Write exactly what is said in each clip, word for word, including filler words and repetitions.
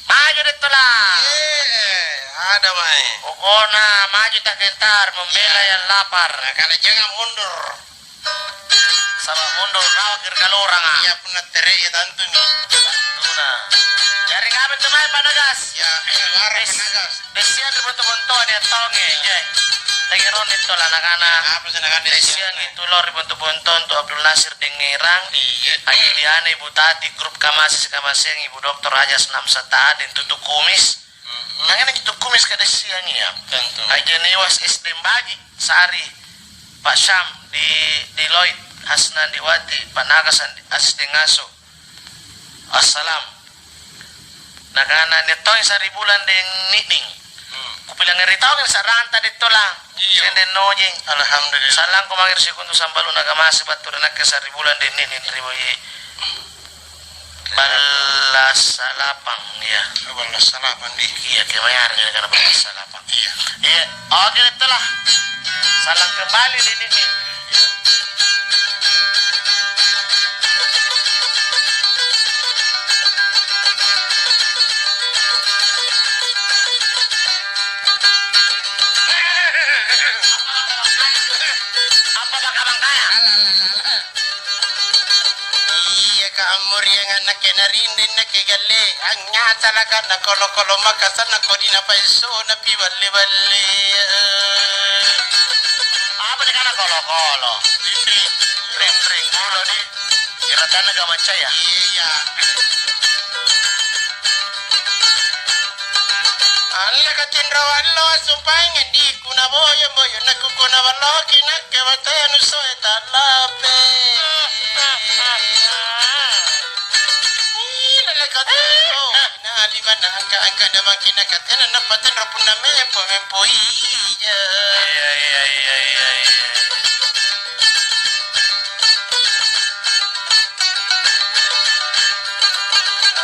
Maju Dettola. Eh, ada mae. Pokokna maju tagentar membela yang lapar. Nakana jangan mundur. Saba' mundur rawakki ri kaloranga. Iya, punna tere' iya tantumi. Tantuna. Jari ngameng tu mae Pak Nagas. Ya, eh, wara Pak Nagas. Dessiang ri bonto-bontoa nia' taunge, je. Lagi ronde tu la nakana. Apa sih nakana? Dessiang itu lao ri bonto-bontoa untuk Abdul Nasir Dengerang. Iya. Haji Diana, Ibu Tati, grup kamase sikamaseang, Ibu Doktor Ajas Namsa Tadin, Tutu Kumis. Mhm. Nangana Tutu Kumis kadessiang iya. Tentu. Haji Newas S D Baji, Sari, Pak Syam di, di Lloyd, Hasnan di Wati, Pak Nagas Andi, Asisten Ngaso. Assalam. Nakana, "Nia' tongi Saribulan deng Ni'ning." Hmm. Kupilangngeri tongi saranta Dettola. Iya. Sendeng nojeng. Alhamdulillah. Salangku mange ri sikontu sambaluna kamase battu ri nakke Saribulan deng Ni'ning ri Ballasa Lapang, iya. Oh, Ballasa Lapang, di. Iya, kemayarang nakana Ballasa Lapang. Iya. Iya, oke, Dettola. Salam kembali, Dini. Iya. Apa bangka-bangkaya? Iya, ka ammoriang nakke narinding nakke galle, angngatalaka na kolo-kolo makasanna kodina paesso na piballe-balle. Apa nikana kolo-kolo? Rinding. Rinding, bulo di. Iratanna gamaccaya. Iya. Alleka tinro allo sumpaenga di Kunaboya-boya nakukunaballoki nakke batenu soe tallape. Ih, leleko teko. Nalimanna angka-angka damaki nakatena napatenro punna mempo-mempo ija. Iya, iya, iya, iya, iya.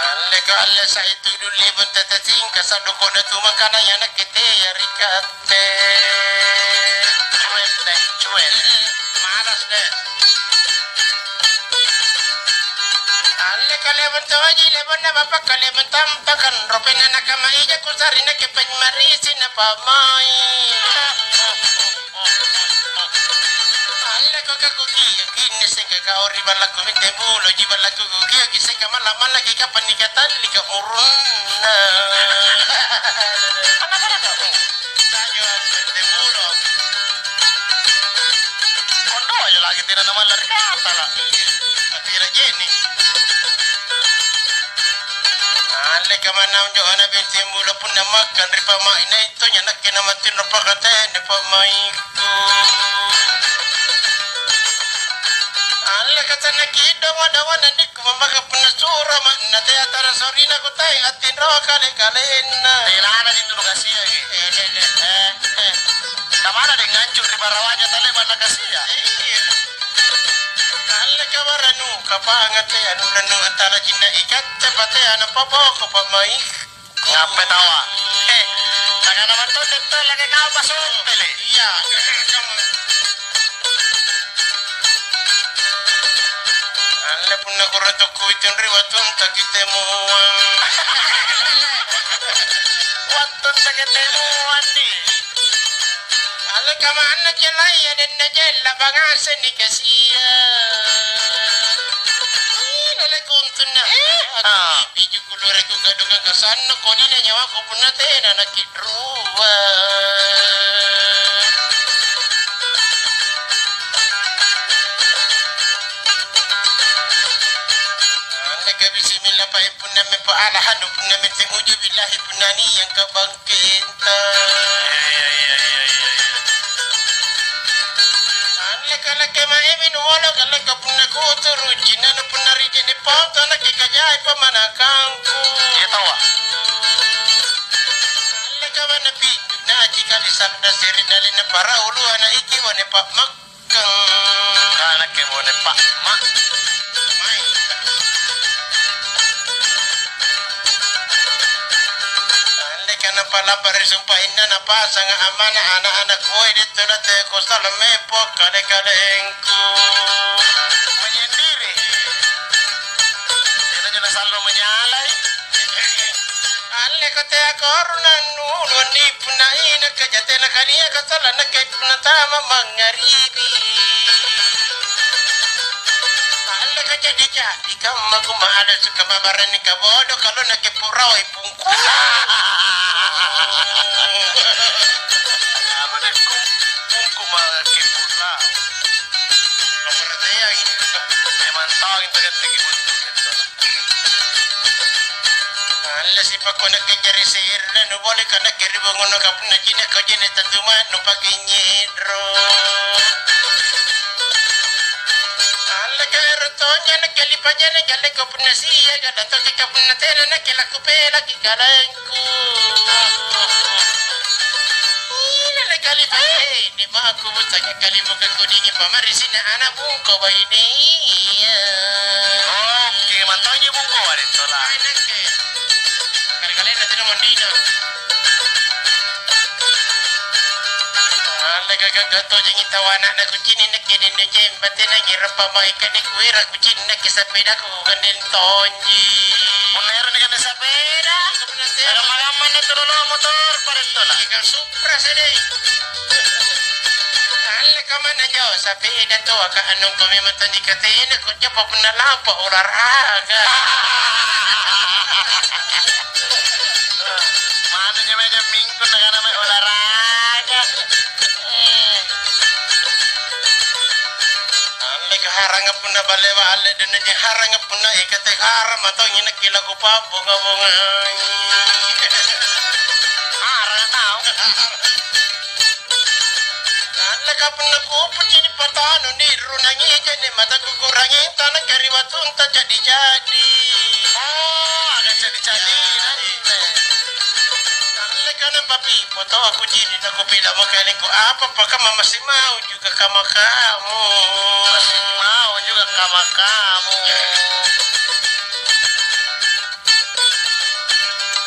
Alleka alle sai tudung libun tete singka sadoko datu makana ya nakke teya ri katte. Cuek deh, cuek. Malas deh. Alle kalebon toji lebonna bapa kalebon tampakan ropena nakama ija kusari nakke panymarisi napamai. Alle ko kakuki kinne seka kau ri ballakku mite bulo ji ballakku kukio ki seka malla-mallaki kapang nikatallika urunna. Tajo mite bulo. Kondo aja lagi tena namalla ri kata la. Tapi rajeni. Alle kamanna unjo ana binti bulo punna makkang ri pamai nai Tonya nakke namatinro pakatene pa'maikku. Alle kacanna kidongo-dongo nanikku mamaka punna suro ma'na teatara sorina kutai attinro kale-kalenna. Tenana ditunu kasiaki. Eh, eh, eh, eh, eh. Tamana deng ngancu ri parawaja tale manna kasia. Iya. Alle kabaranu kapangate anu nanu antara cinna ikatte pate anu papoko pa'maikku. Ngappe taua? Eh, nakana mattotte tau laki kau pasottele. Iya. Alle punna kura tokko itu ri wattunta kitemua. Wattunta kitemua ni. Alle kamanna jelaya denna jella bangasenni kasia. Ih, lele kuntunna. Eh, ah. Biju Kuloreku gadungang kasanna kodina nyawaku punna tena nakidrua. Andeka bismillah pae punna mepa alahanu punna mete uju billahi punna niang kabang Kita. Iya, iya, iya, iya, iya. Alleka-leka maeminung olo, alleka punna kuturu, jinana punna ri je'ne' pauta, nakikajai pamanakangku. Iya, taua. Alleka bana pintu, naji kali sabda sirina lina para ulua, na iki wane pa'mak- Kang. Ah, nakke bone pa'ma'. Mai. Andeka napalapa ri sumpainna napasanga ammana ana'-ana' kue dittu nateako sallo mempo kale-kalengku. Menyendiri. Tena jolo sallo menyalai. Alleka teako rurung nannunu anni punna inaka jatena kaniaka tala nakke punna tama mangngaribi. Alleka jadi-jadi kamma kuma'ala suka mabarani kabodo kalau nakke purawai pungku. Apa deh, pungku malah kimpura. Kapercayai. Memang tahu yang terjadi gitu. Alla sipakko nakke jari se'rena, nuboleka nakke ri bongono kapunna cini' kau je'ne' tatuma nupake nyedro. Alla kaero tonja nakke lipajana jalleko punna siaga, dan tonja kapunna tena nakke lakupelaki kalengku. Ina le kalipa, eh, ni mako butanya kalimuka kuningi pamarisinna ana' bungko bainea. Oke, mantaji bungko barettola. Ai nakke. Kale-kalena tena mondina. Alle gagaga tojengi tau ana'na kucini' nakke denno jemba tena ngira pamaika ni kuera kucini' nakke sapedaku kukandeng tonji. Punna ero ni kandeng sapeda. Punna tena. Magamma-gamma na tu lolo motor parettola. Iya, kan Prasa deh. Alle kamana jo, sapeda toaka annungko memang tau nikatena, ko joppa punna lampa olahraga. Mana nyo meja minggu nakana mai olahraga. Alle kaharanga punna balewa alle denne je haranga punna ikate harama tau inakki laku pabbonga-bongai. Haranga tau. Nalleka punna kupuji nipatanu nirunangi jenne mata kukurangi tanaka ri wattunta jadi-jadi. Oh, ada jadi-jadi nanti. Nalleka nampa pipo tau kucini nakupila mo kalengku apa pakamma masih mau juga kama kamu. Masih mau juga kama kamu.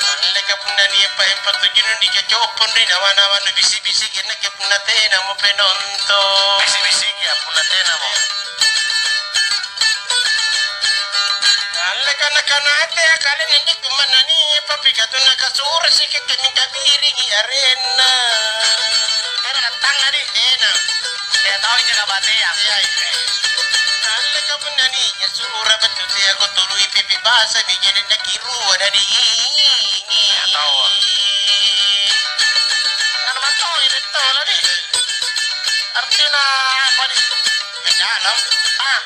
Alleka punna nia' paeng patujunnu nikacopong ri nawa-nawa nubisi-bisiki nakke punna tenamo penonto. Bisi-bisiki ya punna tenamo. Alleka nakana tea kalenna niku manna nia' papikatu nakasura sikikki mingka biringi arenna. Tena kattanga di. Tena. Tea tau injo kabateang. Iya, iya. Alleka punna nia' sura battu teako tului pipi basa mi jadi nakirua na diingi. Iya, tau. Nganu mantong ini tola nih. Artinya apa nih? Mendalam. Ah.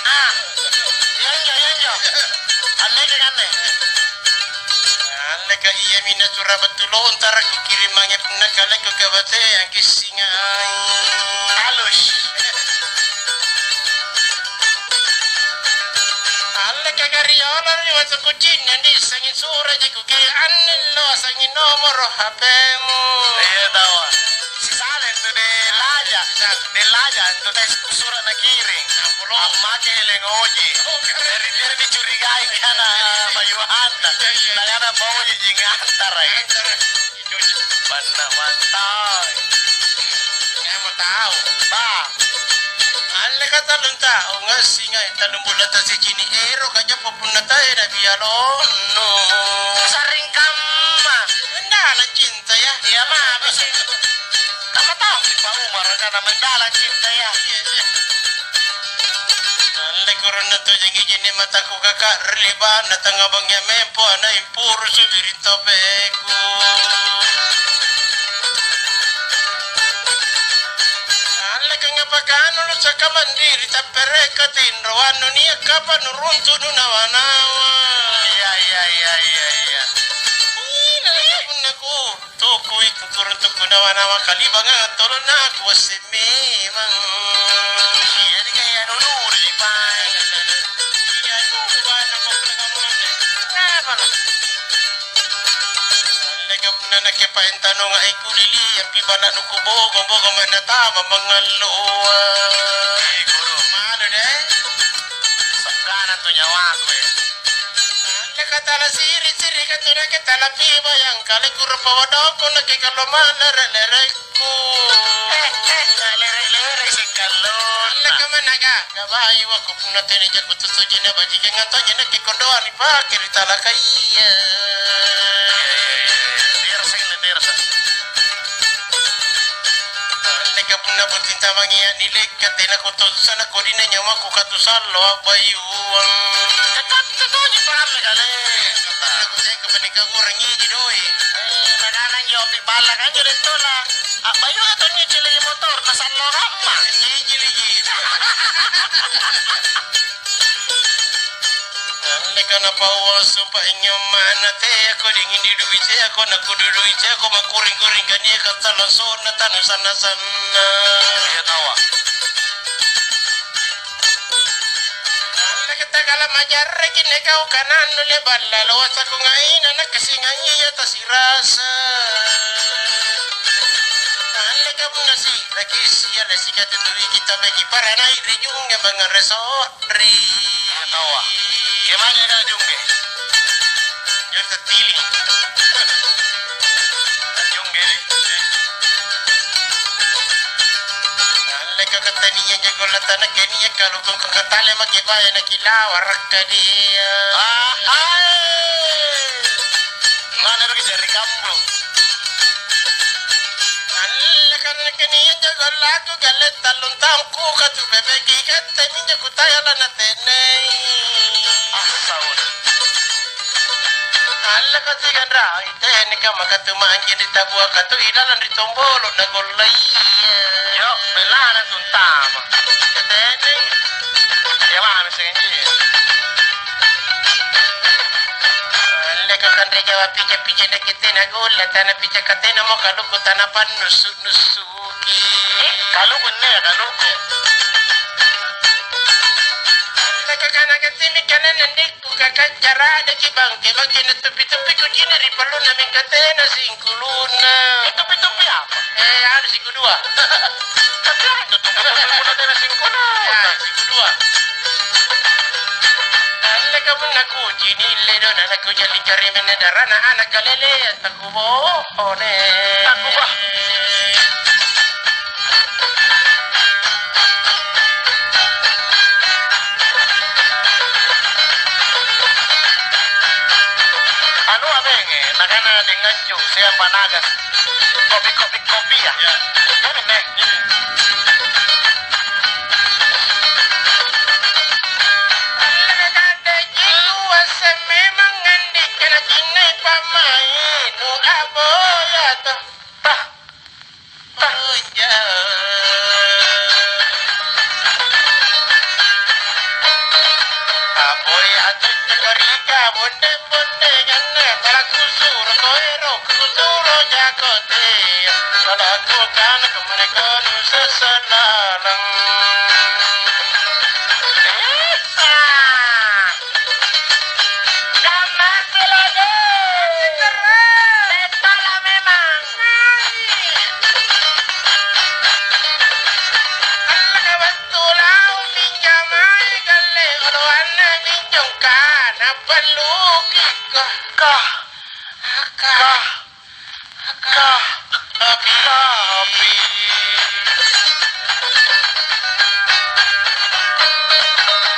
Ah. Iya, iya, iya, iya. Aneh deh, aneh. Alleka iami nasura battu lontara kukiring mange punna kalekko kabateang kissingai. Halus. Alleka gariolo ri wattu kucinna nissengi suraji kukiring anne lo asengi nomoro H P-mu. Iya tawa. Sisale tu de laja. De laja tu tes sura nakiring. Ammake eleng oji. Jari-jari dicurigai kana bayuhanta. Iya, iya. Tangana bau ji jingantarai. Banna mantap. Kamu tahu. Ba. Alle kata lunta, ungassinga talung bulan tasicini ero kajappa punna tae na bialonno. Saring kamma. Enggak ada cinta ya. Iya ma bisa. Tama tau ki Pak Umar kana mendalang cinta ya. Iya, iya. Alle kurunna tojeng ijinni mataku kaka ri libanna tanga bangngia mempo ana impuru subiri tapeku. Alle kangapa kanu lu saka mandiri tappereka tinro wannu nia kapa nuruntu nu nawa-nawa. Iya, iya, iya, iya, iya. Ih, punna ku Tukui kukurung tuku nawa-nawa kalibanga tolonna kuasseng memang. Iya, di kaya nunuri, Pak. Iya, nunuri, Pak. Kenapa, Pak? Andeka punna nakke paentanunga ikulili, ampi bala nuku bogo-bogo manna tama mangalloa. Eh, guru. Manu deh. Sakkana tu nyawaku, eh. Nakke tala siri-siri ka tu nakke tala pibayang kale kuro pawadoko nakke kalo malere-lerekku. Eh, eh, lere-lere sekalo. Nakke Naga, gabayuako punna tena jako tutuji na bajikanga tonji nakke kondoang ripake ri talakaya. Iya, iya, iya, iya. Nerasa, nerasa. Alleka punna botting tamangia nilekka tena kutonsa na kodina nyamaku katusallo abbayuang. Tetapi setuju paham kale. Aku teka panikagorang iji doi. Eh, nakanang yopi balla kanjo lettola. Abbayuang tonji cili motor na sallo kamma. Iji ligi. Alleka napaua supa injo mana teako dingin didui teako nakududui teako makuring-kuring kania kattala sonna tanu sanna-sanna. Iya tawa. Alleka takala majarreki nekau kanannu le balla loasa kungaina nakasingang iya tasirasa. Alleka punna si'raki siala sikatutuiki tabeki paranai ri jungga bangnga resok. Ri. Tawa. Kemana na jungge? Jungge tiling. Jungge ri. Alleka katania jago latana kenia kalukung katale make baya na kilawa rakka dia. Ah, hai. Mana lagi jari kambu? Alleka katania jago laku galle tallung taung kuka tu bebeki katte minjo kutaya lana tenei. Assauna. Alleka tiganrai teni kamma katu manjing ri tabua katu ilalang ri tombolo na golla iya. Yo, bellana tuntama. Teni. Ya mami sengi. Alleka kanre jawa pija-pija na kitte na golla tana pija katena mo kaluku tana pannusu. Nusuki. Eh, kaluku nne ya, kaluku. Annaka kana gattimi kananna nikku kakajjara deki bangke bangke na tuppi-tuppi kucini ri pallunna mingka tena singkulunna. Eh, tuppi-tuppi apa? Eh, anu singkudua. Tapi ada tuh tuppi-tuppi punna tena singkulunna. Ya, singkudua. Annaka punna kucini leno na kujalli cari menne darana anak kalele. Takkubohone. Takkuboh. Anu abenge, nakana dengancu, siapa nagas. Kopi, kopi, kopi ya? Ya. Ini, Nek. Iya. Kande jitu assememang andikana cinnai pammainu aboya to. Tah, tah. Oja. Aboya to cakkarika bonde-bonde ganna talaku suro koero kusuro jako te. Talaku kana kemereka nusa salalang. Eh, ah. Kamma silege. Bettola memang. Allaka battu laung minjamai galle oloanna minjongka napallukikko. Kah. Kah. Kah. Tapi. Tapi.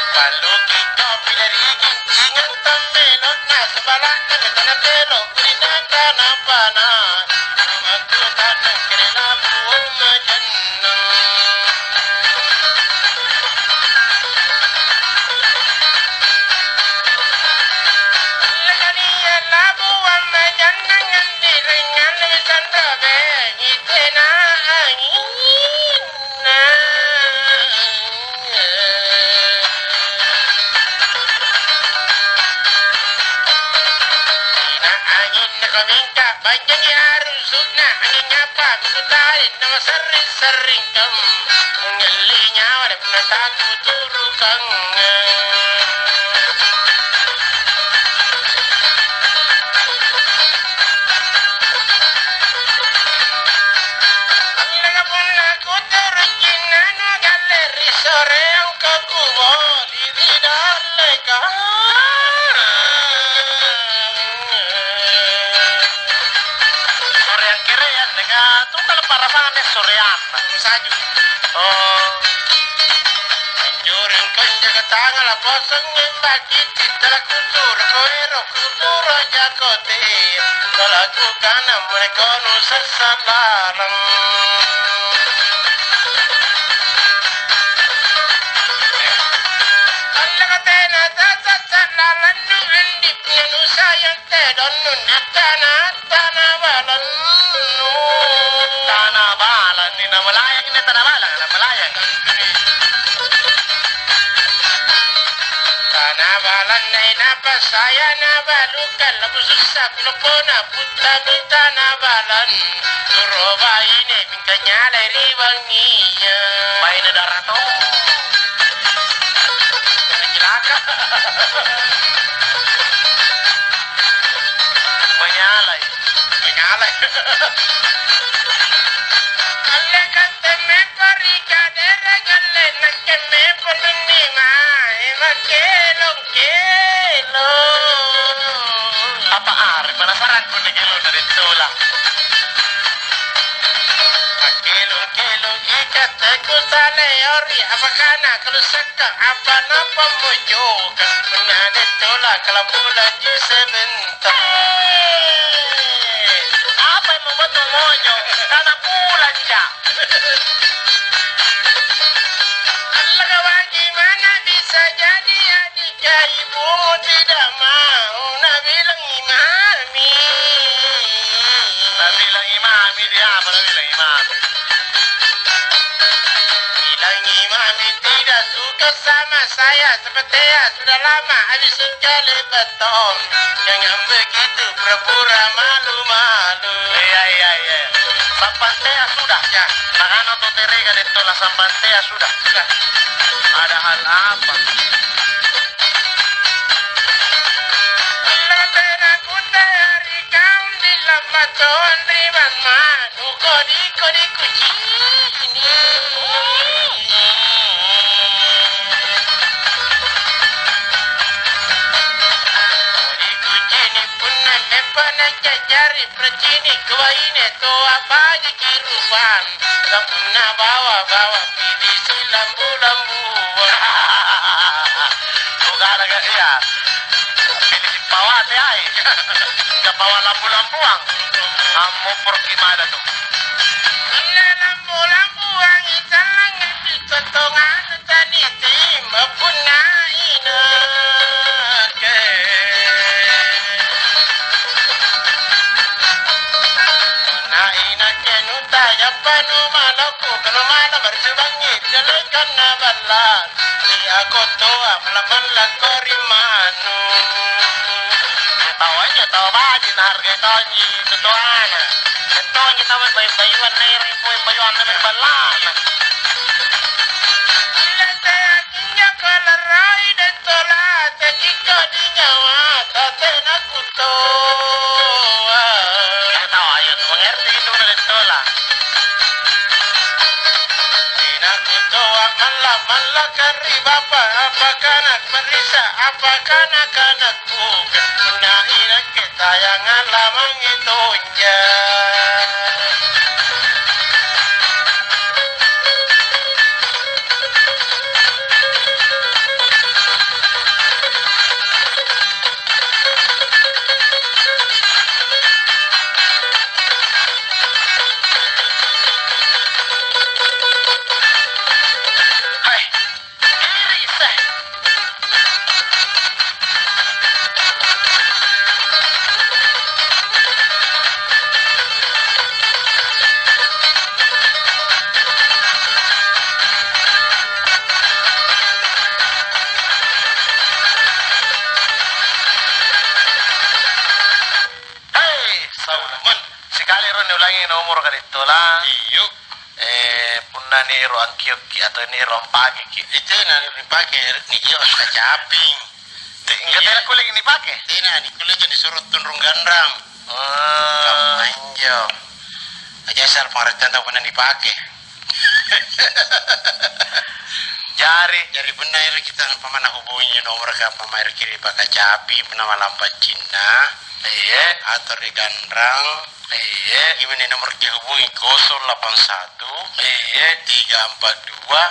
Balloki kopi dari gincingang tammelonna sebalakna metana telo kurinangka napana. Rumakku tanang kere labuang majannang. Lakania labuang majannang andiringan wisanda bengi tena angin. Angin nakamingka, banjaki arusukna, angin nyapa, kutarin nama serring-serring kam. Ngelli nyawa dan mataku turukang. Allaka punna kuturuki nanu galle ri soreang kokuboli ri dalleka. Soreang kereang dengan tunggal parasanganne soreanna. Saju. Oh. Tangala' kosongngi baki' cittala' kusuroka ero' kupuro jakote, tala' kukana mulekonu sassa' lalang. Allaka tena tasassa' lalannu andi' punna nusayang tedonnu di tana. Tana balannu. Tana balanni, namalayang inne tana balang, namalayang. Tana balanna inapa saya nabalukang labu sussa piloppona puttami tana balang. Suro baine mingka nyalai ri bangngia. Baine darato. Cilaka. Manyalai. Manyalai. Alle katte mepo ri kadere galle nakke mepo nunni mae makkelong-kelong. Apa are penasaran kunni kelonna Dettola? Makkelong-kelong ikatte kusale ori apa kana kalusak Apa napammojokang punna Dettola kalambulanji sebenta. Apa yang membuat monyo? Karena pulanja. Allaka bagaimana bisa jadi adikka ibumu tidak mau nabilang imami? Nabilang imami dia apa nabilang imami? Bilangi mami tidak suka sama saya, sepertinya sudah lama habis sekali beton. Jangan begitu pura-pura malu-malu. Iya, iya, iya. Sampantea sudah. Ya. Nakana tu terega Dettola sampantea sudah. Sudah. Ada hal apa? Tena kutea ri kau di lambatong ri bamma. Kodi-kodi kucini. Kodi kucini punna leppa na jajari pracini kuaine toa baji kirupang. Kapunna bawa-bawa pilisi lambu-lambu. Bukan agak iya. Pilisi pawate ai. Kapawa lambu-lambuang. Ammoporki mada tu. Punna lambu-lambuangi sallang ati totonganu tanitima punna inakke. Punna inakke nutayappa numalokku, kanu mala barjubangi, ri dallekanna balla. Ri ako toa malla-mallakko ri manu. Tau anjo tau baji' nahargai tonji tutoana. Tonji tau bayu-bayuang naerang poeng bayuanna ri balla'na. Injo kalarroi Dettola, tejikko di nyawata tena kutoa. Tau ayo tu mengerti itu Dettola. Tena kutoa malla-mallaka ri bapa, apa kana parisa, apa kana-kanakku, punna inakke tayang alamangi tonja. Hai, iri, seh. Hei, Saulun. Mun. Sikali ro niulangi nomoro kali tola. Iyo. Eh, punna niero angkiokki atau niero ampakeki. Eh, tena nipake, nikio suka caping. Te-, enggak tena kulle nipake? Tena, nikulle jadi suruh tunrung ganrang. Oh. Kamma injo. Aja asal pengertian tau punna nipake. Jari. Jari punna ero kita pamana hubungi nomor ka pamaerki ri pakacapi, punna malampa cinna. Iya. Atau ri ganrang. Iya. Gimana nomor ke hubungi? Kosong delapan satu. Iya. Tiga empat dua.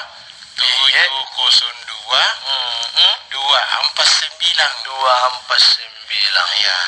Tujuh kosong dua, dua empat sembilan. Dua empat sembilan, ya.